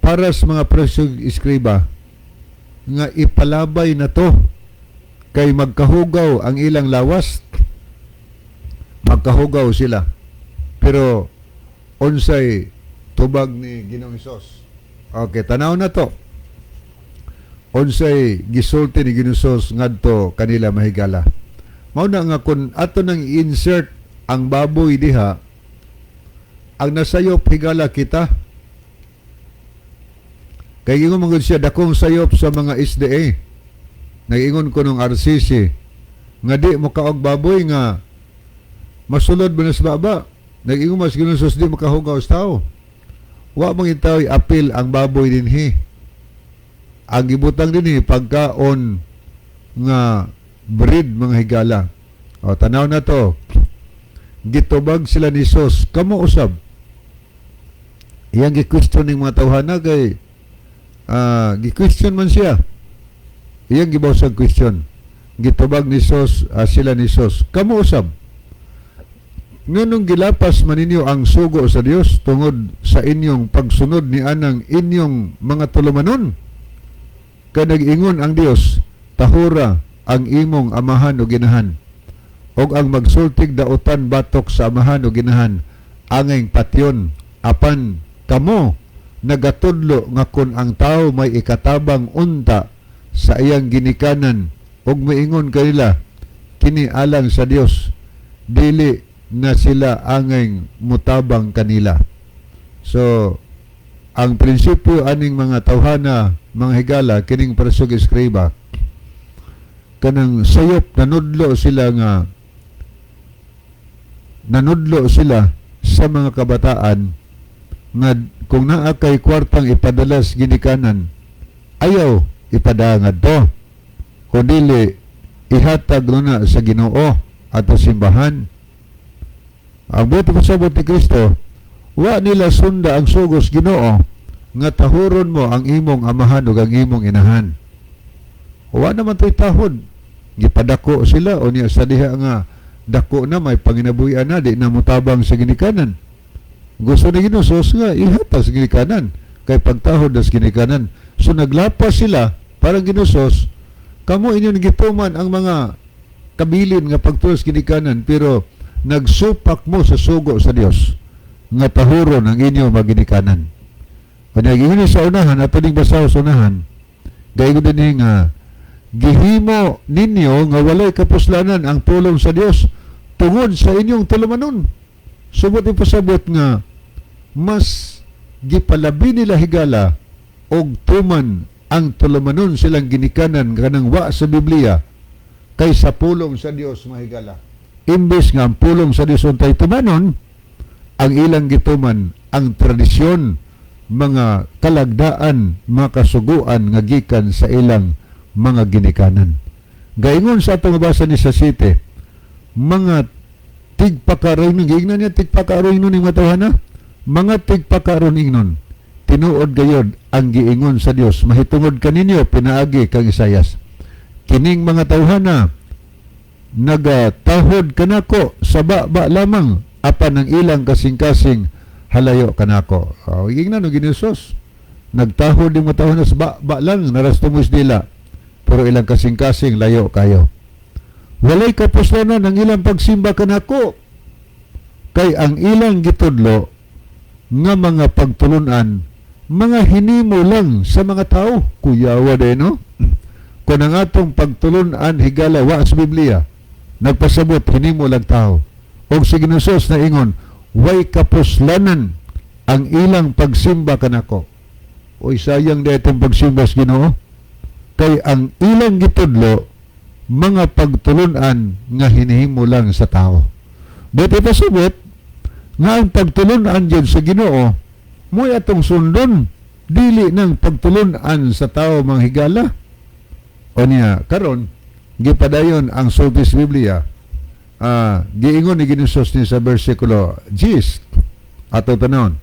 para sa mga Pariseo, eskriba nga ipalabay na to kay magkahugaw ang ilang lawas, magkahugaw sila. Pero unsay tubag ni Ginoong Hesus? Okay, tanaw na to unsay gisulti ni Ginoong Hesus ngadto kanila, mahigala. Mao na nga kun ato nang insert ang baboy diha, ang nasayop, higala, kita. Kay ingon man gud siya, dakong sayop sa mga SDA. Nag-ingon ko nung RCC nga di mo kaog baboy nga masulod ba na sa baba. Nag-ingon mas Ginoong Hesus, di makahugaw sa tao. Wa man itaw apil ang baboy dinhi. Ang gibutang dinhi, pagkaon nga bread, mga higala. O tanaw na to. Gitubag sila ni Jesus, "Kamo usab." Iyang gi-question ning mga tawhana kay gi-question man siya. Iyang gibawsag question. Gitubag ni Jesus sila ni Jesus, "Kamo usab. Nganong gilapas man ninyo ang sugo sa Dios tungod sa inyong pagsunod ni anang inyong mga tulumanon? Kay nag-ingon ang Dios, 'Tahura ang imong amahan o ginahan.' Ug ang magsultig dautan batok sa amahan o ginahan angay patyon. Apan kamo nagatudlo nga kon ang tao may ikatabang unta sa iyang ginikanan ug miingon kanila, "Kini alang sa Dios," dili na sila angay mutabang kanila. So ang prinsipyo aning mga tawhana, mga higala, kining Pariseo ug eskriba, kanang sayop nanudlo sila sa mga kabataan nga kung naa kay kwartang ipadala sa ginikanan, ayaw ipadala ngadto kung dili ihatag na sa Ginoo at sa simbahan. Ang buot pasabot ni Kristo, wa nila sunda ang sugos Ginoo nga tahuron mo ang imong amahan ug ang imong inahan. Wa naman to'y tahod. Gipadako sila o niya sa diha nga dako na, may panginabuhian na, di na mutabang sa ginikanan. Gusto ni Ginoo nga ihatag sa ginikanan kay pagtahod na sa ginikanan. So naglapas sila parang ginusos, kamo inyong gituman ang mga kabilin nga pagtuos ginikanan, pero nagsupak mo sa sugo sa Dios nga tahuron ang inyong maginikanan. Kanya giingon sa unahan, ato ning basaw sa unahan, gayud din nga gihimo ninyo nga walay kapuslanan ang pulong sa Dios tungod sa inyong tulumanon. Subot ipasabot nga mas gipalabi nila, higala, og tuman ang tulumanon silang ginikanan kanang wa sa Biblia kaysa pulong sa Dios, mahigala. Imbes nga ang pulong sa Dios untay tumanon, ang ilang gituman ang tradisyon, mga kalagdaan, mga kasuguan nga gikan sa ilang mga ginikanan. Gaingon sa atong mabasa ni sa city, mga tigpakaroon, giingnan niya tigpakaroon ning matawhana, mga tigpakaroon ingnon, tinuod gayod ang giingon sa Dios mahitungod kaninyo pinaagi kang Isayas. "Kining mga tawhana nagatahod kanako sa baba lamang, apan ang ilang kasing-kasing halayo kanako." Oh, ingnan no ginusos. Nagtahod yung mga tawhana sa baba lang, narastumus nila. Pero ilang kasing-kasing layo kayo. Walay kapuslanan ang ilang pagsimba kanako. Kay ang ilang gitudlo nga mga pagtulunan, mga hinimo lang sa mga tao. Kuyawa din, no? Kung ang atong pagtulunan, higala, wa sa Biblia, nagpasabot, hinimo lang tao. Og si Ginusos na ingon, way kapuslanan ang ilang pagsimba kanako. Oy, sayang di itong pagsimba sa Ginoo. Kay ang ilang gitudlo, mga pagtulunan nga hinihimo lang sa tao. But ipasabot, nga ang pagtulunan dyan sa Ginoo, mo'y atong sundon, dili ng pagtulunan sa tao, mga higala. O niya, karon gipadayon ang sulti sa Biblia. Giingon ni Ginusos ni sa versikulo 10 ato tanon.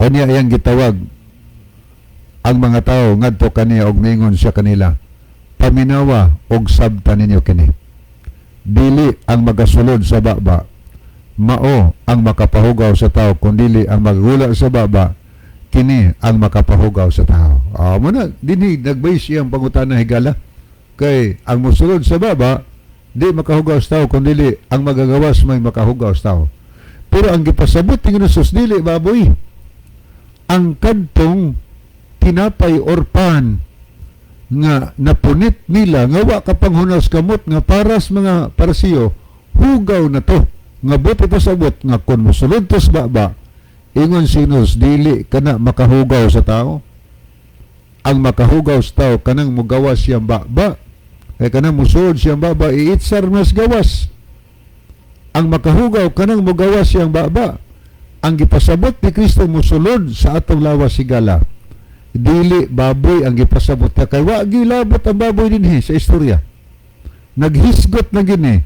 O niya iyang gitawag ang mga tao ngadto kaniya og miingon siya kanila, "Paminawa og sabta ninyo kini. Dili ang magasulod sa baba mao ang makapahugaw sa tao, kundili ang magula sa baba kini ang makapahugaw sa tao." Ah, mo na dinhi nagbase iyang pangutana, higala. Kay ang mosulod sa baba di makahugaw sa tao, kundili ang magagawas may makahugaw sa tao. Pero ang gipasabot ni Jesus, dili baboy. Ang kadtong tinapay or pan nga napunit nila nga wa kapanghunas kamot, nga paras mga Parisiyo hugaw na to, nga buot ipasabot nga kung mosulod to sa baba, ingon si Jesus, dili kana makahugaw sa tao. Ang makahugaw sa tao kanang mugawas siyang baba, kay kanang musulod siyang baba, iitsar mas gawas. Ang makahugaw kanang mugawas siyang baba. Ang gipasabot ni Kristo musulod sa atong lawas, higala, dili baboy ang gipasabot niya, kay wa gilabot ang baboy dinhi sa istorya. Naghisgot na gini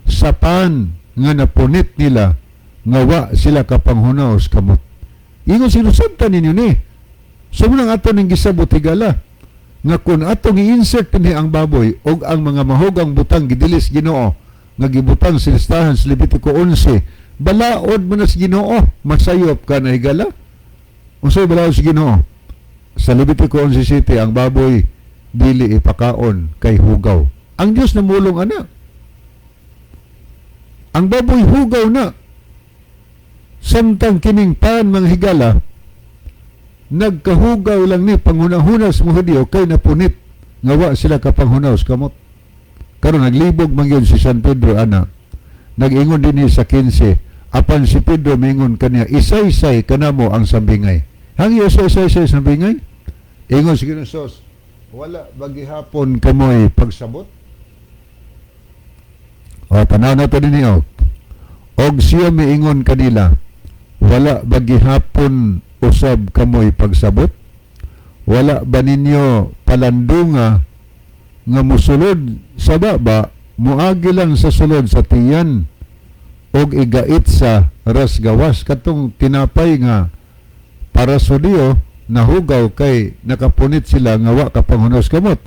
sa pan nga napunit nila nga wa sila kapanghunaw sa kamot. Ingon sinusabtan ninyo ni. So mao nang ato ning gisabot, higala, nga kung atong i-insert dinhi ang baboy og ang mga mahugang butang gidilis Ginoo nga gibutang sa listahan sa Levitico 11, balaod man na sa Ginoo. Masayop ka na, higala. Unsay balaod sa Ginoo sa Levitico 11 city? Ang baboy dili ipakaon kay hugaw. Ang Dios namulong ana. Ang baboy hugaw na. Samtang kining pan, mga higala, nagkahugaw lang ni panghunahuna sa mga Hudyo kay napunit nga wa sila kapanghunaw sa kamot. Karon naglibog man gyud si San Pedro ana. Nag-ingon dinhi sa 15, apan si Pedro mingon kaniya, "Isaysay kanamo ang sambingay." Hangyo isaysay sambingay? Ingon si Ginoo, "Wala ba gihapon kamoy pagsabot?" O, tanaw na to dinhi o. Og siya miingon kanila, "Wala ba gihapon usab kamoy pagsabot? Wala ba ninyo palandunga nga musulod sa baba, muagi lang sa sulod sa tiyan og igait sa rasgawas?" Katong tinapay nga para sa Diyo nahugaw kay nakapunit sila nga wa kapanghunaw sa kamot.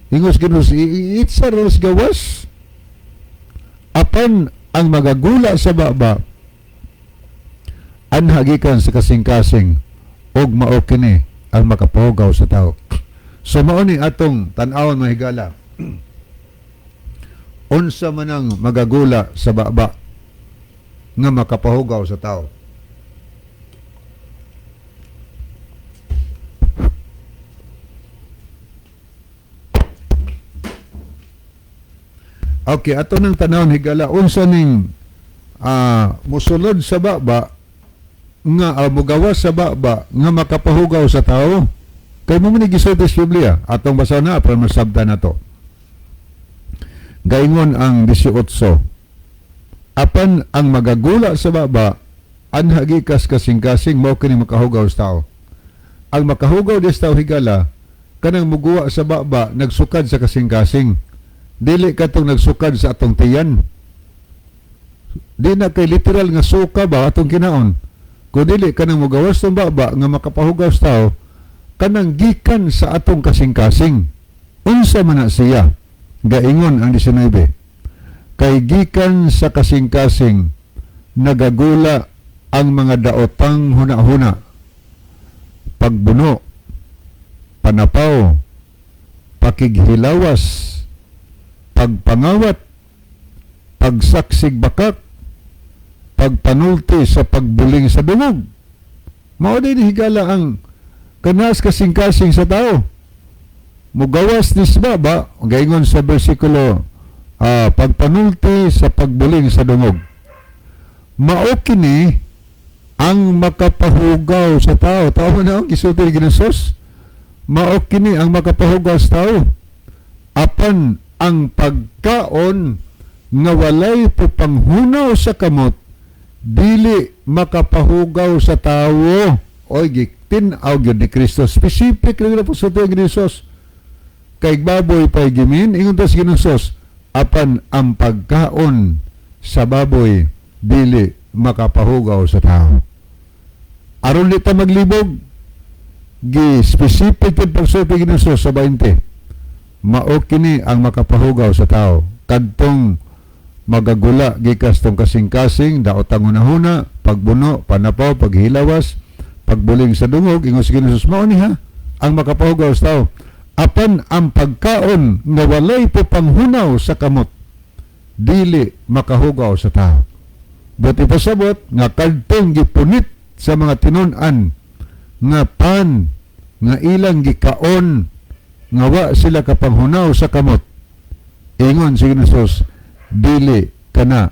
Ingos Ginoo, iit sa rasgawas. Apan ang magagula sa baba anha gikan sa kasing-kasing og mao kini ang makapahugaw sa tao. So mao ni atong tan-awon, mga higala. Unsa man ang magagula sa baba nga makapahugaw sa tao? Okay, ato nang tanawon, higala, unsa ning musulod sa baba nga mugawas sa baba nga makapahugaw sa tao? Kay mao man ni gisulti sa Biblia, atong basa na para masabtan nato. Gaingon ang 18. Apan ang magagula sa baba anha gikas kasing-kasing, mao kini makahugaw sa tao. Ang makahugaw di sa tao, higala, kanang muguwa sa baba nagsukad sa kasing-kasing. Dili katong nagsukad sa atong tiyan. Di na kay literal nga suka ba atong kinaon. Kung dili kanang mugawas ng baba nga makapahugaw sa tao, kanang gikan sa atong kasing-kasing. Unsa man na siya? Gaingon ang 19. Kay gikan sa kasing-kasing nagagula ang mga daotang huna-huna, pagbuno, panapaw, pakighilawas, pagpangawat, pagsaksig bakak, pagpanulti sa pagbuling sa dungog. Mao din, higala, ang kanas kasing-kasing sa tao. Mugawas ni sa baba, gaingon sa bersikulo, pagpanulti sa pagbuling sa dungog. Mao kini ang makapahugaw sa tao. Tao na ang gisulti ni Ginoo. Mao kini ang makapahugaw sa tao. Apan ang pagkaon nga walay pupanghunaw sa kamot dili makapahugaw sa tawo. Oy, gitin-aw gyud ni Kristo. Specific ra po sa ni Jesus. Kay baboy pay gimin, ingon ta sa Ginoo, apan ang pagkaon sa baboy dili makapahugaw sa tao. Aron di ta maglibog, gi specific gyud pagsulti Ginoo sa 20. Mao kini ang makapahugaw sa tao. Kadtong magagula gikas tong kasing-kasing, daotang hunahuna, pagbuno, panapaw, paghilawas, pagbuling sa dungog, ingon sa Ginoo, mao ni ha ang makapahugaw sa tao. Apan ang pagkaon nga walay panghunaw sa kamot dili makahugaw sa tao. But ipasabot nga kadtong gipunit sa mga tinun-an nga pan nga ilang gikaon nga wa sila kapanghunaw sa kamot, ingon si Jesus, dili kana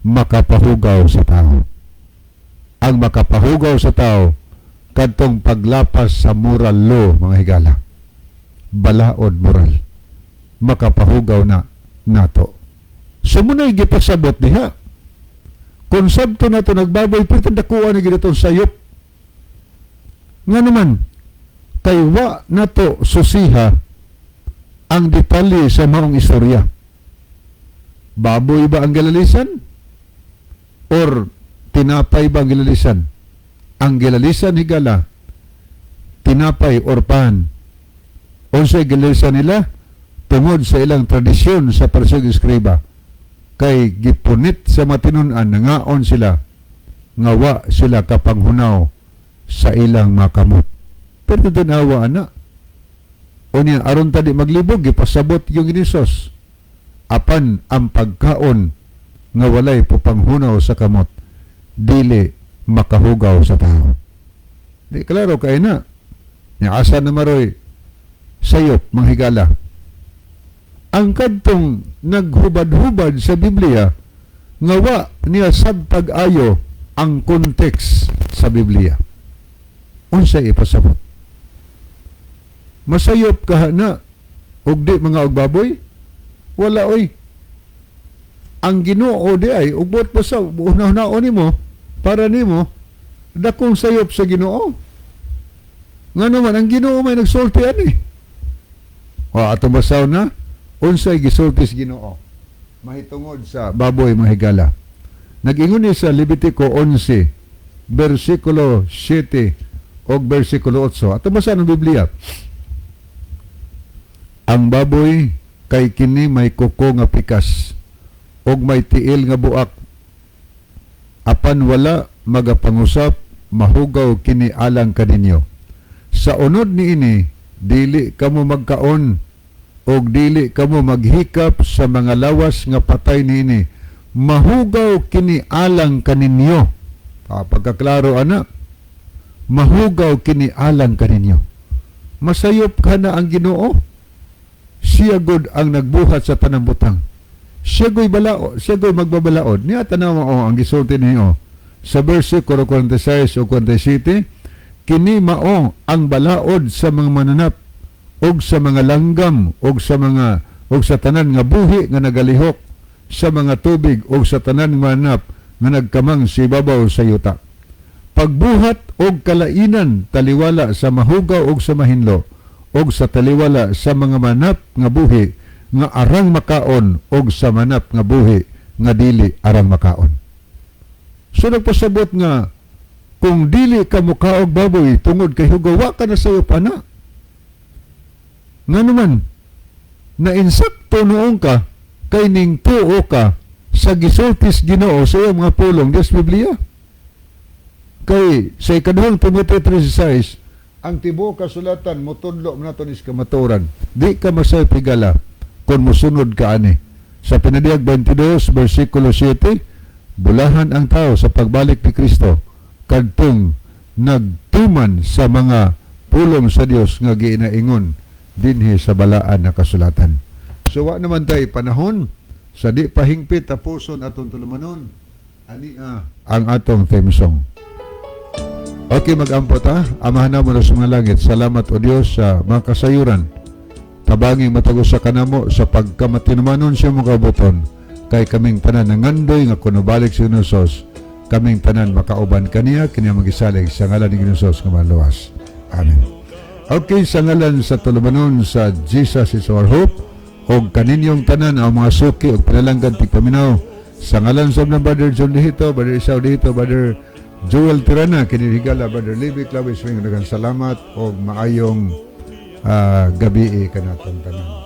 makapahugaw sa tao. Ang makapahugaw sa tao kadtong paglapas sa moral law, mga higala, balaod moral, makapahugaw na nato. So muna'y gipasabot diha konsepto nato nagbaboy, pero dakuha na gid itong sayop nga naman kay wa nato susiha ang detalye sa maong istorya. Baboy ba ang gilalisan or tinapay ba ang gilalisan? Ang gilalisan, higala, tinapay or pan. Unsay gilalisan nila tungod sa ilang tradisyon sa Pariseo, Eskriba? Kay gipunit sa matinunan, nangaon sila nga wa sila kapanghunaw sa ilang makamot. Pero tanawa ana. Unya aron ta di maglibog, gipasabot yung Ginoo, apan ang pagkaon nga walay pupanghunaw sa kamot dili makahugaw sa tao. Di klaro kay na. Nya asa na maroy sayop, mga higala? Ang kadtong naghubad-hubad sa Biblia nga wa niya sabtag ayo ang context sa Biblia. Unsay ipasabot? Masayop ka na og di mga og baboy? Wala oy. Ang Ginoo di ay ugbot pa sa una-unaon nimo, para nimo dakong sayop sa Ginoo. Nga naman ang Ginoo may nagsulti ani. O ato basaw na unsay gisulti sa Ginoo mahitungod sa baboy, mga higala. Nag-ingon ni sa Levitico 11 versikulo 7 o versikulo 8. Ato basa ng Biblia. Ang baboy kay kini may kuko nga pikas og may tiil nga buak, apan wala magapangusap, mahugaw kini alang kaninyo. Sa unod niini dili kamo magkaon og dili kamo maghikap sa mga lawas nga patay niini, mahugaw kini alang kaninyo. Pagkaklaro ana, mahugaw kini alang kaninyo. Masayop ka na ang Ginoo? Siya god ang nagbuhat sa tanang butang. Siya go'y balao, siya go'y magbabalaod. Niya tanaw o ang gisulti niyo sa versikulo 46 o 47, kini mao ang balaod sa mga mananap og sa mga langgam og sa mga og sa tanan nga buhi nga nagalihok sa mga tubig og sa tanan nga mananap nga nagkamang sa ibabaw sa yuta. Pagbuhat og kalainan taliwala sa mahugaw og sa mahinlo og sa taliwala sa mga manap nga buhi nga arang makaon og sa manap nga buhi nga dili arang makaon. So nagpasabot nga kung dili ka mukaog baboy tungod kay hugaw, wa ka na sayo pana. Nga naman, na insakto noon ka kay ning tuo ka sa gisultis Ginoo sa iyong mga pulong Dios Biblia. Kay sa ikaduhang Timoteo 3:6, ang tibuok kasulatan motudlo man nato nis kamatuoran. Di ka masayop, higala, kung mosunod ka ani. Sa Pinadiyag 22 versikulo 7, bulahan ang tao sa pagbalik ni Kristo kadtong nagtuman sa mga pulong sa Dios nga giinaingon dinhi sa balaan na kasulatan. So wa naman tay panahon sa di pahingpit, tapuson atong tulumanon. Ani ang atong theme song. Okay, mag-ampo ta. Amahan namo na sa mga langit, salamat o Dios sa mga kasayuran. Tabangi matag usa kanamo sa pagkamatinumanon sa mga kabuton. Kay kaming tanan nangandoy nga kung balik si Hesus, kaming tanan makauban kaniya, kini magisalig sa ngalan ni Hesus nga maluwas. Amen. Okay, sa ngalan sa tulumanon sa Jesus is Our Hope, og kaninyong tanan ang mga suki og panalanggan tigpaminaw, sa ngalan sa mga Brother John Dihito, Brother Isao Dihito, Brother Joel Tirana, kini higala Brother Libby Clavis, daghang salamat og maayong gabi kanatong tanan.